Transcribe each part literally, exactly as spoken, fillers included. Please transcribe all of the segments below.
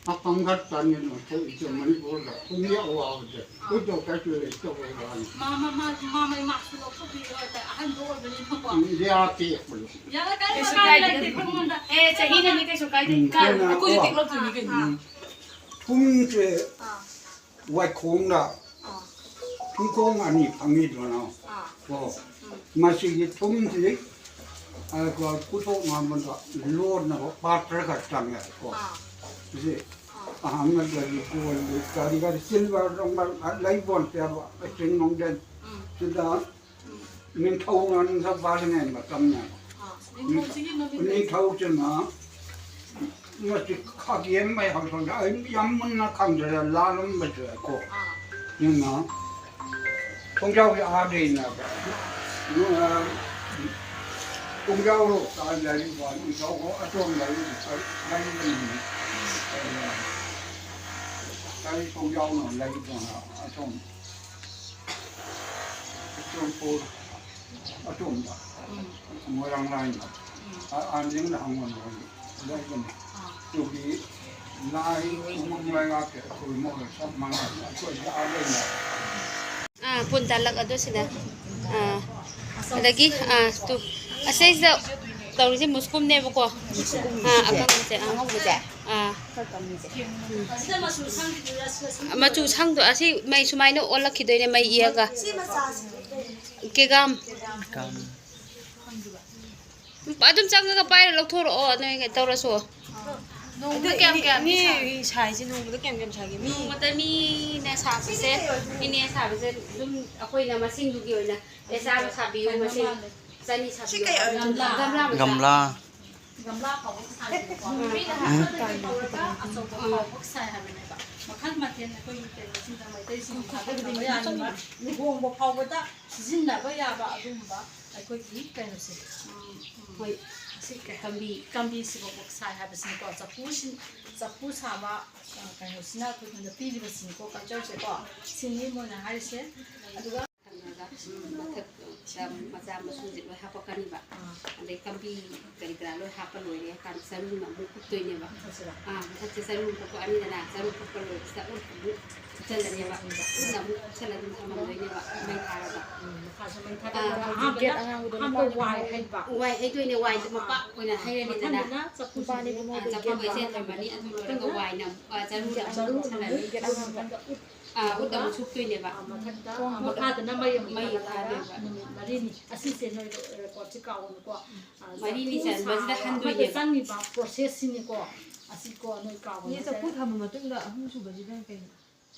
ꯃꯐꯝ ꯈꯛꯇꯅꯤꯅ ꯊꯣꯛꯏꯁꯦ ꯃꯅꯤꯄꯨꯔꯗ꯫ ꯃꯤ ꯑꯋꯥꯕꯁꯦ ꯑꯩꯈꯣꯏ ꯗꯣꯛꯇꯔꯁꯨ ꯂꯩꯇꯕꯩ ꯋꯥꯅꯤ꯫ ꯃꯥ, ꯃꯥ, ꯃꯥ, ꯃꯥ ꯃꯩ ꯃꯥꯛꯁꯨ ꯂꯧꯊꯣꯛꯄꯤꯔꯣ ꯍꯥꯏꯇꯥꯔꯦ, ꯑꯍꯟꯗꯣ ꯑꯣꯏꯕꯅꯤꯅꯀꯣ꯫ ꯎꯝ, ꯌꯥ ꯇꯦꯛꯄꯗꯣ꯫ ꯌꯥꯔꯦ, ꯀꯔꯤ ꯀꯩꯁꯨ ꯃꯀꯥꯏ ꯀꯥꯏꯗꯦ꯫ ꯂꯩꯇꯦ ꯑꯩꯉꯣꯟꯗ꯫ ꯑꯦ, ꯆꯍꯤꯅꯅꯤ, ꯀꯩꯁꯨ ꯀꯥꯏꯗꯦ꯫ ꯎꯝ, ꯀꯥꯏ-, ꯑꯩꯈꯣꯏꯁꯨ ꯑꯥ, ꯇꯦꯛꯂꯛꯇꯣꯏꯅꯤ ꯀꯩꯅꯣ꯫ ꯎꯝ꯫ ꯊꯨꯝꯁꯦ ꯑꯥ꯫ ꯋꯥꯏꯈꯣꯡꯗ ꯑꯥ꯫ ꯊꯨꯝꯈꯣꯡ ꯑꯅꯤ ꯐꯪꯉꯤꯗꯅ꯫ ꯑꯥ꯫ ꯀꯣ꯫ ꯎꯝ꯫ ꯃꯁꯤꯒꯤ ꯊꯨꯝꯁꯤ, ꯑ, ꯀꯣ, ꯄꯨꯊꯣꯛꯅꯕꯗ ꯂꯣꯟꯅꯕ ꯄꯥꯇ꯭ꯔ ꯈꯔ ꯆꯪꯉꯦꯕꯀꯣ꯫ ꯑꯥ꯫ ꯁꯤ ꯑꯥ꯫ ꯑꯍꯥꯟꯕꯗꯗꯤ ꯀꯣꯜ ꯀꯔꯤ ꯀꯔꯤ ꯁꯤꯜꯚꯔ ꯅꯨꯡꯚꯔ ꯂꯩ ꯄꯣꯟꯇꯦꯕ, ꯏꯁꯤꯡ ꯅꯨꯡꯖꯪ꯫ ꯎꯝ꯫ ꯁꯤꯗ ꯎꯝ꯫ ꯅꯤꯡꯊꯧꯅ ꯅꯤꯡꯊꯧ ꯄꯥꯜꯂꯤꯉꯩ ꯃꯇꯝꯅꯦꯕ꯫ ꯑꯥ, ꯅꯤꯡꯊꯧꯁꯤꯒꯤ ꯃꯃꯤꯡ ꯀꯔꯤ? ꯅꯤꯡꯊꯧꯁꯤꯅ ꯃꯁꯤ ꯈꯥꯒꯦꯝ ꯃꯩ ꯍꯧꯔꯛꯄꯗ ꯑꯩ ꯌꯥꯝ ꯃꯨꯟꯅ ꯈꯪꯗ꯭ꯔꯦ, ꯂꯥꯜꯂꯝꯕꯁꯨ ꯌꯥꯏꯀꯣ꯫ ꯑꯥ꯫ ꯑꯗꯨꯅ ꯈꯣꯡꯖꯥꯎꯁꯦ ꯑꯥꯗꯩꯅꯦꯕ꯫ ꯑꯗꯨꯅ ꯈꯣꯡꯖꯥꯎꯔꯣ ꯂꯩꯔꯤꯕ ꯅꯤꯡꯊꯧ ꯑꯆꯣꯝ ꯂꯩꯔꯤꯕ ꯂꯩꯕꯅꯤ꯫ ꯑꯗꯨꯅ ꯀꯔꯤ ꯈꯣꯡꯖꯥꯎꯅꯣ ꯂꯩꯕꯅ ꯑꯆꯣꯝ ꯆꯨꯔꯆꯥꯟꯄꯨꯔ ꯑꯆꯣꯝꯗ, ꯎꯝ꯫ ꯃꯣꯏꯔꯥꯡ ꯂꯥꯏꯟꯗ꯫ ꯎꯝ꯫ ꯑ-, ꯑꯥꯟꯖꯤꯡꯗ ꯍꯪꯉꯣ ꯅꯣꯏ ꯂꯩꯒꯅꯤ꯫ ꯑꯥ꯫ ꯑꯗꯨꯒꯤ ꯂꯥꯏ ꯎꯃꯪ ꯂꯩꯉꯥꯛꯁꯦ ꯑꯩꯈꯣꯏ ꯃꯣꯏꯒ ꯆꯞ ꯃꯥꯟꯅꯩ꯫ ꯑꯩꯈꯣꯏꯁꯦ ꯑꯥ ꯂꯩꯅ꯫ ꯑꯥ, ꯄꯨꯟ ꯇꯥꯂꯛ ꯑꯗꯨ ꯁꯤꯗ꯫ ꯑꯥ꯫ ꯑꯗꯒꯤ, ꯑꯥ, ꯇꯨ, ꯑꯁꯤꯁꯤꯗ ꯇꯧꯔꯤꯁꯦ ꯃꯨꯁꯀꯨꯝꯅꯦꯕꯀꯣ꯫ ꯑꯥ, ꯑꯀꯪꯕꯁꯦ, ꯑꯥ꯫ ꯑꯉꯧꯕꯁꯦ? ꯑꯥ꯫ ꯈꯔ ꯀꯪꯉꯤꯁꯦ꯫ ꯎꯝ꯫ ꯃꯆꯨ ꯁꯪꯗꯣ-, ꯑꯁꯤ ꯃꯩ ꯁꯨꯃꯥꯏꯅ ꯑꯣꯜꯂꯛꯈꯤꯗꯣꯏꯅꯦ, ꯃꯩ ꯏꯔꯒ꯫ ꯀꯦꯒꯥꯝ꯫ ꯀꯦꯒꯥꯝ꯫ ꯑꯗꯨꯝ ꯆꯪꯉꯒ ꯄꯥꯏꯔ ꯂꯧꯊꯣꯔꯛꯑꯣ, ꯅꯣꯏ ꯀꯩꯅꯣ ꯇꯧꯔꯁꯨ꯫ ꯅꯣꯡꯃꯗ ꯑꯗꯨ ꯀꯌꯥꯝ ꯏꯅꯦ-, ꯀꯌꯥꯝꯗꯤ ꯁꯥ-, ꯏꯅꯦꯒꯤ ꯁꯥꯏꯁꯦ ꯅꯣꯡꯃꯗ ꯀꯌꯥꯝ ꯀꯌꯥꯝ ꯁꯥꯒꯦ? ꯃꯤ ꯅꯣꯡꯃꯗ ꯃꯤꯅ ꯁꯥꯕꯁꯦ, ꯃꯤꯅꯦ ꯁꯥꯕꯁꯦ ꯑꯗꯨꯝ ꯑꯩꯈꯣꯏꯅ ꯃꯁꯤꯡꯗꯨꯒꯤ ꯑꯣꯏꯅ, ꯑꯦ, ꯆꯥꯝꯃ ꯁꯥꯕꯤꯌꯨ, ꯀꯩꯅꯣ ꯃꯁꯤꯡ ꯃꯥꯜꯂꯦ꯫ ꯆꯅꯤ ꯁꯥꯕꯤꯌꯨ꯫ ꯁꯤ ꯀꯩ ꯑꯣꯏꯗꯣꯏꯅꯣ? ꯒꯝꯂꯥ꯫ ꯒꯝꯂꯥ꯫ ꯒꯝꯂꯥ ꯐꯥꯎꯕ ꯁꯥꯏꯌꯦꯕꯀꯣ꯫ ꯎꯝ꯫ ꯃꯤꯅ ꯑꯍꯥꯟꯕꯗꯒꯤ ꯍꯧꯔꯒ ꯑꯆꯧꯕ ꯎꯝ꯫ ꯐꯥꯎꯕ ꯁꯥꯏ ꯍꯥꯏꯕꯅꯦꯕ꯫ ꯃꯈꯜ ꯃꯊꯦꯜ ꯑꯩꯈꯣꯏꯒꯤ ꯀꯩꯅꯣꯁꯤꯡꯗ ꯃꯩꯇꯩꯁꯤꯡꯅ ꯊꯥꯗꯣꯛꯅꯕ ꯌꯥꯅꯕ, ꯂꯨꯍꯣꯡꯕ ꯐꯥꯎꯕꯗ ꯁꯤꯖꯤꯟꯅꯕ ꯌꯥꯕ ꯑꯗꯨꯒꯨꯝꯕ ꯑꯩꯈꯣꯏꯒꯤ ꯀꯩꯅꯣꯁꯦ, ꯎꯝ, ꯎꯝ꯫ ꯍꯣꯏ꯫ ꯁꯤ ꯀꯩ ꯀꯝꯕꯤ꯫ ꯀꯝꯕꯤꯁꯤꯐꯥꯎꯕ ꯁꯥꯏ ꯍꯥꯏꯕꯁꯤꯅꯤꯀꯣ꯫ ꯆꯐꯨꯁꯤ-, ꯆꯐꯨ ꯁꯥꯕ, ꯑ, ꯀꯩꯅꯣꯁꯤꯅ ꯑꯩꯈꯣꯏꯉꯣꯟꯗ ꯄꯤꯔꯤꯕꯁꯤꯅꯤꯀꯣ, ꯀꯜꯆꯔꯁꯦꯀꯣ꯫ ꯁꯤꯅꯤ ꯃꯣꯏꯅ ꯍꯥꯏꯔꯤꯁꯦ꯫ ꯑꯗꯨꯒ ꯊꯝꯃꯒ, ꯎꯝ, ꯃꯊꯛ ꯃꯆꯥ ꯃꯁꯨꯁꯦ ꯂꯣꯏ ꯍꯥꯞꯄꯛꯀꯅꯤꯕ꯫ ꯑꯥ꯫ ꯑꯗꯩ ꯀꯝꯕꯤ ꯀꯔꯤ ꯀꯔꯥ ꯂꯣꯏ ꯍꯥꯞꯄ ꯂꯣꯏꯔꯦ ꯍꯥꯏꯔꯀꯥꯟꯗ ꯆꯔꯨꯅ ꯑꯃꯨꯛ ꯀꯨꯞꯇꯣꯏꯅꯦꯕ꯫ ꯃꯊꯛꯁꯤꯗ? ꯑꯥ, ꯃꯊꯛꯁꯦ ꯆꯔꯨ ꯀꯨꯞꯄꯛꯑꯅꯤꯗꯅ, ꯆꯔꯨ ꯀꯨꯞꯄ ꯂꯣꯏꯕꯁꯤꯗ ꯎꯠ ꯑꯃꯨꯛ ꯀꯨꯞꯁꯜꯂꯅꯦꯕ꯫ ꯎꯠꯅ ꯑꯃꯨꯛ ꯀꯨꯞꯁꯜꯂ ꯑꯗꯨꯝ ꯊꯝꯃꯝꯗꯣꯏꯅꯦꯕ ꯃꯩ ꯊꯥꯔꯒ꯫ ꯎꯝ, ꯃꯈꯥꯁꯦ ꯃꯩ ꯑꯥ, ꯊꯥꯗꯣꯛꯑꯒ ꯍꯧꯖꯤꯛ ꯑꯍꯥꯟꯕꯗ, ꯒꯦꯠ ꯑꯉꯥꯡꯕꯗꯣ ꯑꯍꯥꯟꯕꯗ ꯅꯨꯄꯥꯅꯦ ꯋꯥꯏ ꯍꯥꯏꯕ꯫ ꯍꯩꯕ꯫ ꯋꯥꯏ ꯍꯩꯗꯣꯏꯅꯦ, ꯋꯥꯏꯗꯣ ꯑꯥ, ꯃꯄꯥꯛ ꯑꯣꯏꯅ ꯍꯩꯔꯅꯤꯗꯅ꯫ ꯃꯊꯪꯗꯅ ꯆꯐꯨꯁꯦ ꯅꯨꯄꯥꯅꯦ ꯑꯥ, ꯃꯣꯏꯗꯣ꯫ ꯆꯐꯨ ꯍꯩꯁꯦ ꯊꯝꯃꯅꯤ, ꯑꯗꯨ ꯂꯣꯏꯔꯒ ꯃꯊꯪꯗ ꯋꯥꯏꯅ, ꯑꯥ, ꯆꯔꯨꯅ ꯑꯃꯨꯛ ꯆꯔꯨꯅ ꯀꯨꯞꯁꯜꯂꯅꯤ꯫ ꯑꯃꯨꯛ ꯒꯦꯠ ꯑꯗꯨꯒ ꯑꯉꯥꯡꯕ꯫ ꯃꯊꯪꯗ ꯎꯠ ꯑꯥ, ꯎꯠ ꯑꯃꯨꯛ ꯁꯨꯞꯇꯣꯏꯅꯦꯕ꯫ ꯑꯥ, ꯃꯊꯛꯇ, ꯊꯣꯡ ꯑꯥ, ꯃꯈꯥꯗꯅ ꯃꯩ ꯑꯃꯨꯛ ꯃꯩ ꯊꯥꯒꯠꯂꯒ ꯊꯥꯗꯣꯏꯕ꯫ ꯅꯨꯃꯤꯠ ꯃꯔꯤꯅꯤ꯫ ꯑꯁꯤꯁꯦ ꯅꯣꯏ ꯔꯦꯀꯣꯔꯠꯁꯦ ꯀꯥꯎꯒꯅꯨꯀꯣ꯫ ꯑꯥ, ꯃꯔꯤꯅꯤ ꯆꯐꯨ ꯆꯟꯕꯁꯤꯗ ꯁꯥꯕ ꯑꯃꯗ ꯍꯟꯗꯣꯏꯅꯦꯕ꯫ ꯆꯪꯉꯤꯕ ꯄ꯭ꯔꯣꯁꯦꯁꯁꯤꯅꯤꯀꯣ꯫ ꯑꯁꯤꯀꯣ ꯅꯣꯏ ꯀꯥꯎꯒꯅꯨ꯫ ꯏꯅꯦ, ꯆꯐꯨ ꯊꯝꯃ ꯃꯇꯨꯡꯗ ꯑꯍꯨꯝ ꯁꯨꯕꯁꯤꯗꯅ ꯀꯩꯅꯣ?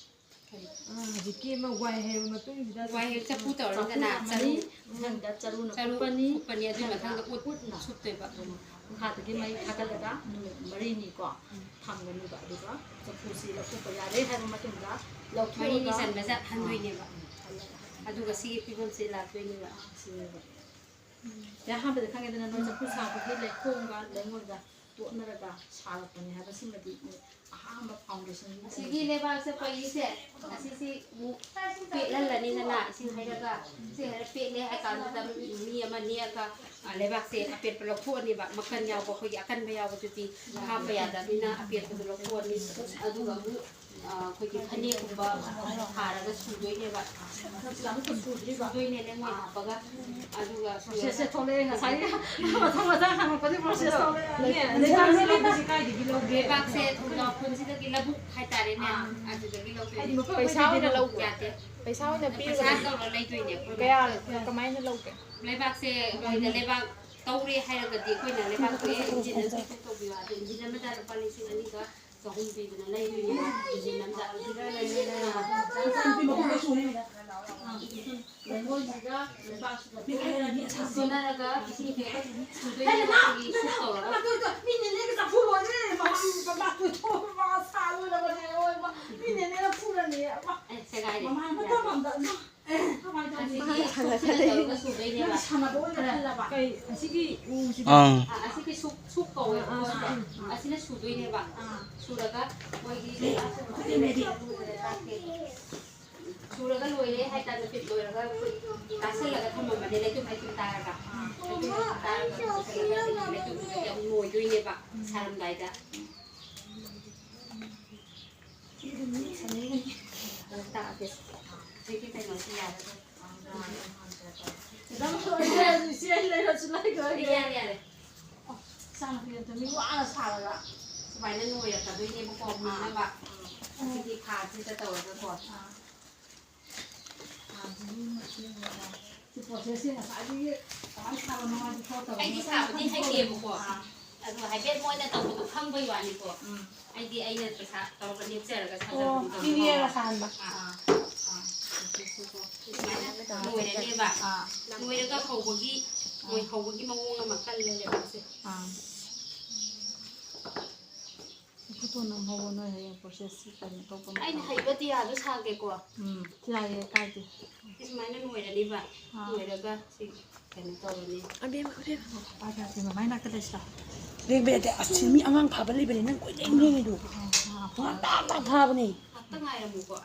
ꯀꯔꯤ? ꯑꯥ, ꯍꯧꯖꯤꯛꯀꯤ ꯑꯃ ꯋꯥꯏ ꯍꯩꯔꯕ ꯃꯇꯨꯡꯁꯤꯗ ꯋꯥꯏ ꯍꯩ ꯆꯐꯨ ꯇꯧꯔꯅꯤꯗꯅ, ꯆꯐꯨ ꯊꯝꯃꯅꯤ, ꯆꯔꯨ, ꯃꯊꯪꯗ ꯆꯔꯨꯅ ꯆꯔꯨ ꯀꯨꯞꯄꯅꯤ, ꯀꯨꯞꯄꯅꯤ, ꯑꯗꯨꯒꯤ ꯃꯊꯪꯗ ꯃꯊꯪꯗ ꯎꯠ ꯎꯠꯅ ꯁꯨꯞꯇꯣꯏꯕ꯫ ꯃꯈꯥꯗꯒꯤ ꯃꯩ ꯊꯥꯒꯠꯂꯒ ꯅꯨꯃꯤꯠ ꯃꯔꯤꯅꯤꯀꯣ ꯊꯝꯒꯅꯤꯕ꯫ ꯑꯗꯨꯒ ꯆꯐꯨꯁꯤ ꯂꯧꯊꯣꯛꯄ ꯌꯥꯔꯦ ꯍꯥꯏꯕ ꯃꯇꯨꯡꯗ ꯂꯧꯊꯣꯛꯑꯒ ꯃꯔꯤꯅꯤ ꯆꯟꯕꯁꯦ ꯍꯟꯗꯣꯏꯅꯦꯕ꯫ ꯎꯝ, ꯍꯜꯂꯒ ꯍꯟꯗꯣꯏꯅꯦ꯫ ꯑꯗꯨꯒ ꯁꯤꯒꯤ ꯐꯤꯕꯝꯁꯦ ꯂꯥꯛꯇꯣꯏꯅꯦꯕ꯫ ꯑꯥ, ꯁꯤꯅꯦꯕ꯫ ꯎꯝ꯫ ꯁꯤꯗ ꯑꯍꯥꯟꯕꯗ ꯈꯪꯉꯦꯗꯅ, ꯅꯣꯏ ꯆꯐꯨ ꯁꯥꯕꯒꯤ ꯂꯩꯈꯣꯝꯒ ꯂꯩꯉꯣꯏꯒ ꯇꯣꯠꯅꯔꯒ ꯁꯥꯔꯛꯄꯅꯦ ꯍꯥꯏꯕꯁꯤꯃꯗꯤ ꯃꯣꯏ ꯑꯍꯥꯟꯕ ꯐꯥꯎꯟꯗꯦꯁꯟꯒꯤ ꯑꯁꯤꯒꯤ ꯃꯇꯝꯗ ꯂꯩꯕꯥꯛꯁꯦ ꯄꯩꯁꯦ, ꯑꯁꯤꯁꯤ ꯑꯃꯨꯛ ꯄꯦꯠꯍꯜꯂꯅꯤꯗꯅ, ꯏꯁꯤꯡ ꯍꯩꯔꯒ, ꯏꯁꯤꯡ ꯍꯩꯔ ꯄꯦꯠꯂꯦ ꯍꯥꯏ ꯀꯥꯟꯗꯨꯗ ꯃꯤ ꯑꯃ ꯅꯦꯛꯑꯒ, ꯑ, ꯂꯩꯕꯥꯛꯁꯦ ꯑꯄꯦꯠꯄ ꯂꯧꯊꯣꯛꯑꯅꯦꯕ, ꯃꯀꯟ ꯌꯥꯎꯕ, ꯑꯩꯈꯣꯏꯒꯤ ꯑꯀꯟꯕ ꯌꯥꯎꯕꯗꯨꯗꯤ ꯍꯥꯞꯄ ꯌꯥꯗꯕꯅꯤꯅ ꯑꯄꯦꯠꯄꯗꯣ ꯂꯧꯊꯣꯛꯑꯅꯤ꯫ ꯑꯗꯨꯒ ꯑꯃꯨꯛ, ꯑ, ꯑꯩꯈꯣꯏꯒꯤ ꯐꯅꯦꯛꯀꯨꯝꯕ ꯊꯥꯔꯒ ꯁꯨꯗꯣꯏꯅꯦꯕ꯫ ꯁꯨꯗꯣꯏꯅꯦ ꯂꯩꯉꯣꯏ ꯍꯥꯞꯄꯒ꯫ ꯑꯗꯨꯒ ꯄ꯭ꯔꯣꯁꯦꯁꯁꯦ ꯊꯣꯛꯂꯛꯑꯦ ꯉꯁꯥꯏꯒꯤ꯫ ꯃꯊꯪ ꯃꯊꯪ ꯍꯪꯉꯛꯄꯗꯤ ꯄ꯭ꯔꯣꯁꯦꯁ ꯊꯣꯛꯂꯛꯑꯦ꯫ ꯂꯩꯕꯥꯛꯁꯦ ꯊꯣꯡꯖꯥꯎ ꯈꯨꯟꯁꯤꯗꯒꯤ ꯂꯧꯒꯦ꯫ ꯂꯩꯕꯥꯛꯁꯦ ꯊꯣꯡꯖꯥꯎ ꯈꯨꯟꯁꯤꯗꯒꯤ ꯂꯧꯕꯨꯛ ꯍꯥꯏꯇꯥꯔꯦꯅꯦ꯫ ꯑꯥ꯫ ꯑꯗꯨꯗꯒꯤ ꯂꯧꯗꯣꯏꯅꯦ꯫ ꯍꯥꯏꯗꯤ ꯃꯐꯝ ꯄꯩꯁꯥ ꯑꯣꯏꯅ ꯑꯃꯗꯒꯤ ꯂꯧꯕ꯭ꯔꯣ? ꯌꯥꯗꯦ꯫ ꯄꯩꯁꯥ ꯑꯣꯏꯅ ꯄꯩꯁꯥ ꯄꯤꯕ꯭ꯔꯣ? ꯇꯧꯔ ꯂꯩꯗꯣꯏꯅꯦ ꯑꯩꯈꯣꯏꯅ꯫ ꯀꯌꯥ, ꯀꯃꯥꯏꯅ ꯂꯧꯒꯦ? ꯂꯩꯕꯥꯛꯁꯦ ꯑꯩꯈꯣꯏꯅ ꯂꯩꯕꯥꯛ ꯇꯧꯔꯦ ꯍꯥꯏꯔꯒꯗꯤ ꯑꯩꯈꯣꯏꯅ ꯂꯩꯕꯥꯛꯇꯣ ꯑꯦ ꯏꯟꯖꯤꯟ ꯑꯃ ꯇꯧꯕꯤꯌꯣ ꯍꯥꯏꯗꯤ ꯏꯟꯖꯤꯟ ꯑꯃꯗ ꯂꯨꯄꯥ ꯂꯤꯁꯤꯡ ꯑꯅꯤꯒ ꯆꯍꯨꯝ ꯄꯤꯗꯅ ꯂꯩꯗꯣꯏꯅꯦꯕ ꯏꯟꯖꯤꯟ ꯑꯃꯗ꯫ ꯂꯩꯉꯣꯏꯁꯤꯒ ꯂꯩꯕꯥꯛꯁꯤꯒ ꯄꯨꯟꯅ ꯆꯣꯟꯅꯔꯒ ꯏꯁꯤꯡꯁꯦ ꯁꯨꯗꯣꯏꯅꯦꯕ ꯑꯩꯈꯣꯏꯒꯤ ꯁꯨꯞ ꯇꯧꯔꯒ꯫ ꯃꯤꯅꯅꯦ ꯆꯐꯨ ꯂꯣꯏꯈ꯭ꯔꯦ, ꯃꯥ ꯁꯥ ꯂꯣꯏꯔꯕꯅꯦ, ꯑꯣꯏ, ꯃꯥ, ꯃꯤꯅꯅꯦ ꯐꯨꯔꯅꯤ, ꯃꯥ꯫ ꯑꯦ, ꯁꯦꯒꯥꯏꯔꯦ꯫ ꯃꯃꯥ ꯃꯇꯝ ꯑꯃꯗ, ꯃꯥ꯫ ꯑꯁꯤꯒꯤ ꯁꯨꯞꯁꯤꯅ ꯇꯧꯔꯒ ꯁꯨꯗꯣꯏꯅꯦꯕ꯫ ꯁꯥꯟꯅꯕ ꯑꯣꯏꯅ ꯈꯜꯂꯕ꯫ ꯀꯩ, ꯑꯁꯤꯒꯤ ꯎꯁꯤꯗ? ꯑꯥ꯫ ꯑꯥ, ꯑꯁꯤꯒꯤ ꯁꯨꯞ, ꯁꯨꯞ ꯀꯧꯋꯦꯕꯀꯣ ꯑꯥ, ꯁꯤꯗ꯫ ꯑꯥ, ꯑꯥ꯫ ꯑꯁꯤꯅ ꯁꯨꯗꯣꯏꯅꯦꯕ꯫ ꯑꯥ꯫ ꯁꯨꯔꯒ ꯃꯣꯏꯒꯤ ꯂꯩꯕꯥꯛꯁꯦ ꯃꯈꯣꯏꯒꯤ ꯂꯩꯕꯥꯛꯁꯦ ꯆꯨꯔꯒ ꯂꯣꯏꯔꯦ ꯍꯥꯏ ꯀꯥꯟꯗ ꯄꯤꯠ ꯂꯣꯏꯔꯒ ꯑꯩꯈꯣꯏ ꯇꯥꯁꯜꯂꯒ ꯊꯝꯃꯝꯕꯅꯦ, ꯂꯩꯇꯨꯝ ꯂꯩꯇꯨꯝ ꯇꯥꯔꯒ꯫ ꯂꯩꯇꯨꯝ ꯂꯩꯇꯨꯝ ꯇꯥꯔꯒ ꯄꯨꯁꯜꯂꯒ ꯂꯩꯇꯨꯝ ꯂꯩꯇꯨꯝ ꯌꯥꯝ ꯂꯣꯏꯗꯣꯏꯅꯦꯕ ꯁꯥꯔꯝꯗꯥꯏꯗ꯫ ꯁꯤ ꯑꯗꯨꯝ ꯁꯥꯟꯅꯩ꯫ ꯇꯥꯛꯑꯒꯦ꯫ ꯁꯤꯒꯤ ꯀꯩꯅꯣꯁꯤ ꯌꯥꯔꯦ꯫ ꯅꯪ ꯂꯣꯏꯔꯦ, ꯏꯆꯦ ꯑꯩ ꯂꯩꯔꯁꯨ ꯂꯩꯈ꯭ꯔꯒꯦ꯫ ꯌꯥꯔꯦ, ꯌꯥꯔꯦ꯫ ꯑꯣ, ꯏꯆꯥꯅꯨꯄꯤ ꯅꯠꯇ꯭ꯔ ꯃꯤ ꯋꯥꯅ ꯁꯥꯔꯒ꯫ ꯁꯨꯃꯥꯏꯅ ꯅꯣꯏꯔꯛꯀꯗꯣꯏꯅꯦꯕꯀꯣ, ꯃꯨꯟꯅꯕ꯫ ꯎꯝ꯫ ꯑꯁꯤꯒꯤ ꯐꯥꯁꯤꯗ ꯇꯧꯔꯒꯀꯣ꯫ ꯑꯥ꯫ ꯁꯤ process ꯁꯦ ꯉꯁꯥꯏꯗꯒꯤ ꯀꯃꯥꯏꯅ ꯁꯥꯕꯅꯣ ꯍꯥꯏꯗꯤ ꯈꯔ ꯇꯧꯔꯒ ꯑꯩꯗꯤ ꯁꯥꯕꯗꯤ ꯍꯩꯇꯦꯕꯀꯣ꯫ ꯑꯥ꯫ ꯑꯗꯣ ꯍꯥꯏꯐꯦꯠ ꯃꯣꯏꯅ ꯇꯧꯕꯗꯣ ꯈꯪꯕꯩ ꯋꯥꯅꯤꯀꯣ꯫ ꯎꯝ꯫ ꯑꯩꯗꯤ ꯑꯩꯅ ꯄꯩꯁꯥ ꯇꯧꯔꯒ ꯅꯦꯛꯆꯔꯒ ꯑꯣ, ꯁꯥꯖꯕꯅꯤ ꯇꯧꯕ ꯏꯅꯦꯅ ꯐꯥꯎꯕ꯫ ꯁꯥꯍꯟꯕ꯫ ꯑꯥ, ꯑꯥ, ꯑꯥ꯫ ꯁꯨꯃꯥꯏꯅ ꯂꯣꯏꯔꯅꯦꯕ꯫ ꯑꯥ꯫ ꯂꯣꯏꯔꯒ ꯍꯧꯕꯒꯤ, ꯑꯥ꯫ ꯃꯣꯏ ꯍꯧꯕꯒꯤ ꯃꯑꯣꯡ ꯑꯃ ꯀꯜꯂꯦ ꯂꯩꯕꯥꯛꯁꯦ꯫ ꯑꯥ꯫ ꯐꯣꯇꯣ ꯅꯝꯍꯧꯕ ꯅꯣꯏ ꯍꯌꯦꯡ process ꯁꯤ ꯀꯩꯅꯣ ꯇꯧꯕ ꯑꯩꯅ ꯃꯇꯝꯗ꯫ ꯍꯩꯕ ꯇꯤꯌꯥꯗꯣ ꯁꯥꯒꯦꯀꯣ꯫ ꯎꯝ, ꯌꯥꯏꯌꯦ, ꯀꯥꯏꯗꯦ꯫ ꯁꯤ ꯁꯨꯃꯥꯏꯅ ꯂꯣꯏꯔꯅꯤꯕ꯫ ꯑꯥ꯫ ꯂꯣꯏꯔꯒ ꯁꯤ ꯀꯩꯅꯣ ꯇꯧꯔꯅꯤ꯫ ꯑꯕꯦꯝꯃ, ꯑꯕꯦꯝꯃ꯫ ꯄꯥꯏ ꯄꯥꯏ ꯄꯥꯏ, ꯃꯃꯥꯏ ꯅꯥꯛꯇ ꯂꯩꯁꯤꯜꯂꯣ꯫ ꯕꯦꯡ ꯕꯦꯡ ꯑꯇꯩ, ꯑꯁ, ꯃꯤ ꯑꯉꯥꯡ ꯐꯥꯕ ꯂꯩꯕꯅꯦ, ꯅꯪ ꯀꯣꯏꯂꯦꯡ ꯂꯦꯡꯉꯤꯗꯣ꯫ ꯑꯥ, ꯑꯥ, ꯉꯟꯇꯥ ꯉꯟꯇꯥ ꯐꯥꯕꯅꯦ꯫ ꯉꯥꯛꯇ ꯉꯥꯏꯔꯝꯃꯨꯀꯣ꯫